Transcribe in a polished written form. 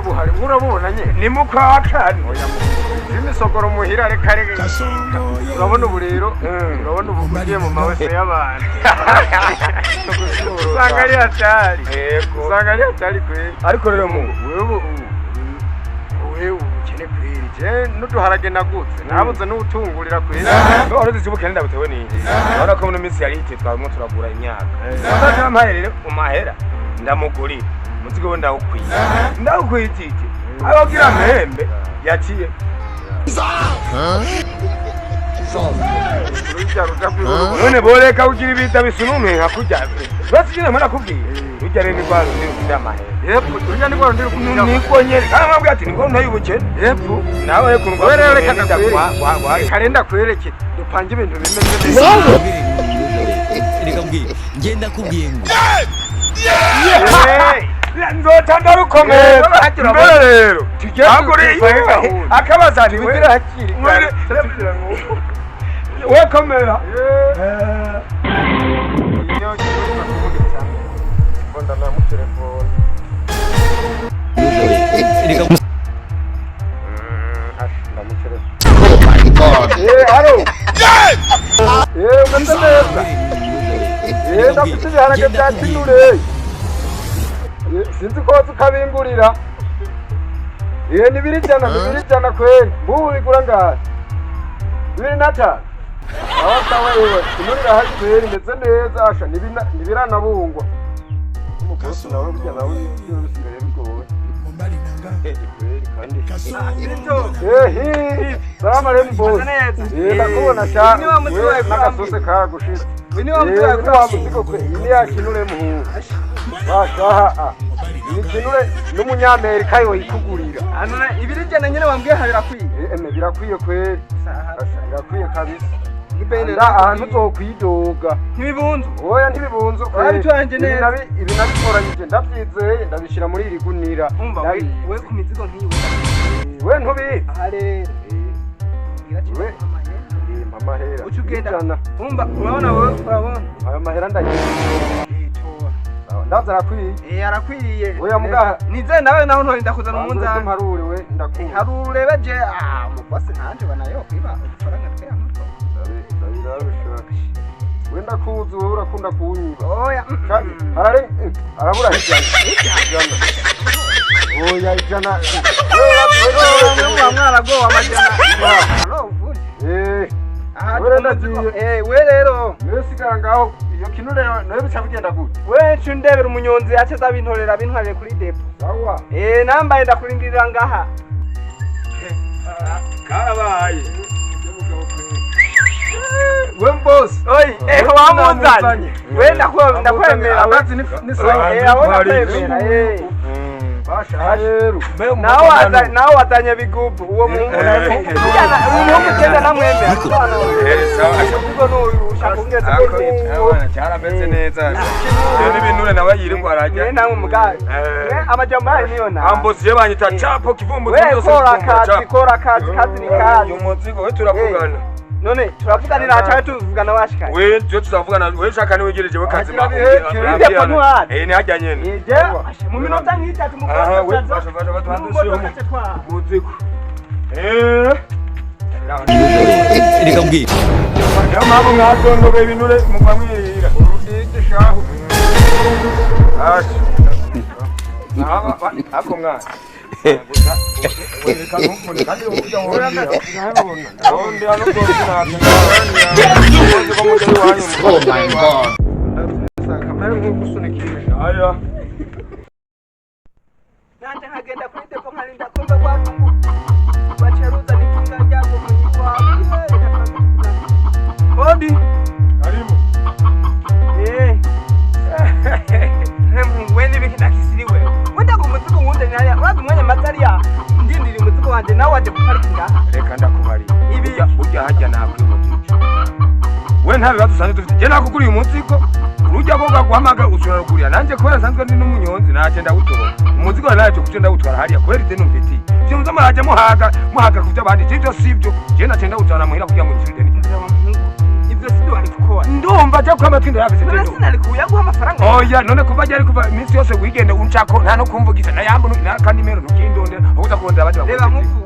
buhari urabubona nyene. Ni mu kwa kane. Oya, imisokoro muhira, reka reka. Urabona ubu rero, urabona ubu ugiye mu mawese y'abantu usanga ari hatari. Yego. Usanga ari hatari kweli. Ariko rero mu Wewe ubu, wewe ubukene kweli, je n'uduharage nagutse nabuze n'utungurira kweli. Wari uzi ubukene ndabutewe n'iki? Urabona ko muno minsi yari hite, twarimo turagura imyaka. Wampaye rero umahera ndamugurira umuzigo we, ndawukwiye, ndawukwitije abagira mpembe yaciye. Urujya ruja kwihura. None boreka kugira ibita bisunumwe nka kurya basi nyine mpora rujya rero ni rwa rundi rufite amahera. Yepfo urujya ni rwa rundi rukunda. Niko nyene kandi mwabwira ati niko ntaye ubukene. Yepfo. Nawe reka. Wewe rero reka ndakwereke, reka renda kwereke dupange ibintu bimeze neza. Reka mbwire, ngenda kubwiye ngo Nzoca ndarukomeza mbere rero. Tujye Aguri akabaza ati tubigire hakiri kare. We komera. Iyo kibuga kuvuga cyane ngo ndanamutelefone. Reka. Ndamutelefone. Eh, allo. Eh, umeze neza? Eh, ndafite ibiharage bya kinure. Eh, sinzi ko waza ukabingurira. Eh, ni 200, ni 200 kweli. Mbubu bigura ngahe? 25. Sawa sawa, ewe kinure irahari kweli, imeze neza. Asha ntibiranabungwa. Umukozi nawe burya nawe ibyo bisigaye bigoye. Kweli kandi. Ehi, salamu alaikum boss. Eh, ndakubona sha. Wewe n'agasose karagushitse. Ni wa Eh, mutwe. ni wa muzigo kwe. Iyi ni ya kinure muhungu. Bashaha a. Iyi kinure n'umunyamerika yoyikugurira. 200 nyene wambwiye ha birakwiye? Eh, eme birakwiye kweli. Asha, birakwiye kabisa. Ibene Nda ahantu uzokwidoga. Ntibibunzu? Oya, ntibibunze kweli. Wabitwanje Ibi neza. Ibi nabitoranyije ndabyizeye, ndabishira muri iri gunira. Umva we, we ku mizigo nk'iyi we. We ntubizi. Aha rero We. Eh, mpa amahera. Uca ugenda. 100. Umva, urabona wewe, urabona. Ayo mahera ndayizi. Tora. Ndaza arakwiye. Eh, arakwiye. Oya, mugaha. Nize nawe naho ntorinda kuzana umunzani. Mparure we, ndakunda. Hari urebe je, ah, umubose nanje banayo kwiba udufaranga twe hamwe. Ndabishaka. We ndakuzi, wowe urakunda kunyiba. Oya. Kandi arare arabura 100. 100. Oya, 100. Wewe mwaragowe amajana. Alo, uvunje. Eh, Aha. Wewe ndagiye. Eh, we rero. Wewe sigara ngaho, iyo kinure nayo bica bigenda gute? We ncu ndebera umunyonzi ace azabintorera bintwarire kuri dépôt. Sawa. Eh, nambaye ndakurindirira ngaha. Karabaye. We boss. Oi, eh, wamunzanye. We ndakwemera. Amazi ni sawa. Eh, abo ndakwemera. Eh. Basha rero. Nawe waza, nawe wazanye bigubu uwo muhungu. Umuhungu ugenda namwemera. Eh, sawa. Ubwo n'uyu ushaka kungeza kuri dépôt. Abana cyarameze neza. Iyo n'ibinure nawe yirirwa arajya. Mwe namwe mugaye. Eh. Mwe amajambo yayo niyo na. Ambosi ye banyita chapo kivumbuzi. We kora akazi, kora akazi, kazi ni kazi. Uyu muzigo we turavugana. None turavuganira cyangwa tuvugana washikaye? We twe tuzavugana, we shaka niwegereje we kazima. Agira biheke. Dépôt ntuhazi. Eh, ni hajya nyene. Ije mu minota nk'itatu mu Aha, we fasha fasha batuhandushe muzigo. Eh. Reka mbwire. Niyo mpamvu mwadondobe ibinure mugwa mwirira. Urudidi shahu. Asha. Aba ako mwana. Reka ntumvune kandi ujya wongera. Undi hano rwose ntabwo. Oh my God. Kamere nk'ugusunikisha. Aya. Nanje nkagenda kuri dépôt nkarinda kumva kwa kungu baceruza n'ikinga ryabo mu iwawe. Reka tuvugane. Hodi. Karibu. Eh. We n'ibiki nakisiriwe. Wenda ngo umuzigo wundi nariya. Urazi umwanya maze ariya ndindiriye umuzigo wanje, nawe waje guparika ngaha. Reka ndakubariye. Ibi. Ujya hajya nakwihutije. We nta bibazo usanzwe dufite. Je nakuguriye umuzigo. Urujya ko gaguhamaga ushobora kugurira. Nanjye kubera nsanzwe ndi n'umunyonzi naje ndawutora. Umuzigo naje kuco ndawutwara hariya kubera ideni umfitiye. Ivyo muza muraja muhaga muhaga kuvyo abandi. Ivyo sivyo. Je naje ndawutwara muhira kugira ngo nyishure ideni. Ivyo sivyo wari gukora. Ndumva je ko amatwi ndayafise. None sinari kuyaguha amafaranga? Oya, none kuva ryari, kuva iminsi yose wigende uncako nta no kumvugisha na yambu na kandi mero ntukindondera. kurondera abandi Reba bakozi. nk'ubu.